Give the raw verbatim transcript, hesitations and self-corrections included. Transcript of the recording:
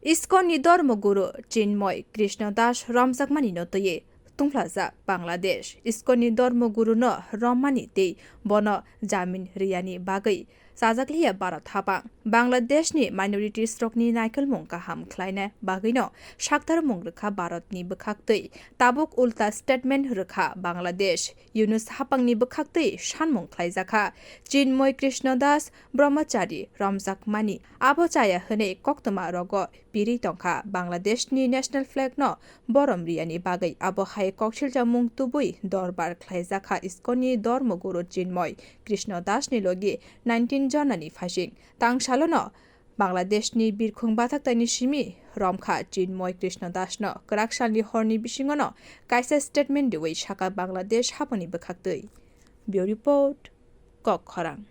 ISKCON ni dormo guru Chinmoy Krishna Das romjakmani no twiwi tungphlajak Bangladesh. ISKCON ni dormo guru no rommani tei bono jamin riyani bagwi chajakliya Bharat hapang. Bangladesh ni minorities rokni naikolmung kaham khlaina bagwino saktarmung rwkha Bharat ni bwkhaktwi. Tabuk ulta statement rwkha Bangladesh. Yunus hapangni bwkhaktwi sanmung khlaijakha. Chinmoy Krishna Das Brahmachari romjakmani abo chaya hwnwi koktwma rogo piri tongkha. Bangladesh ni national flag no borom riyani bagwi abo hai koksilchamung tubui dorbar khlaijakha ISKCON ni dormo guru Chinmoy Krishna Das ni logi nineteen jonani phasing. Tang salono Bangladesh ni birkhung bathaktaini simi romkha Chinmoy Krishna Das no kwrak salni horni bisingono kaisa statement riwi sakha Bangladesh hapangni bwkhaktwi. Bureau Report, Kok Khorang.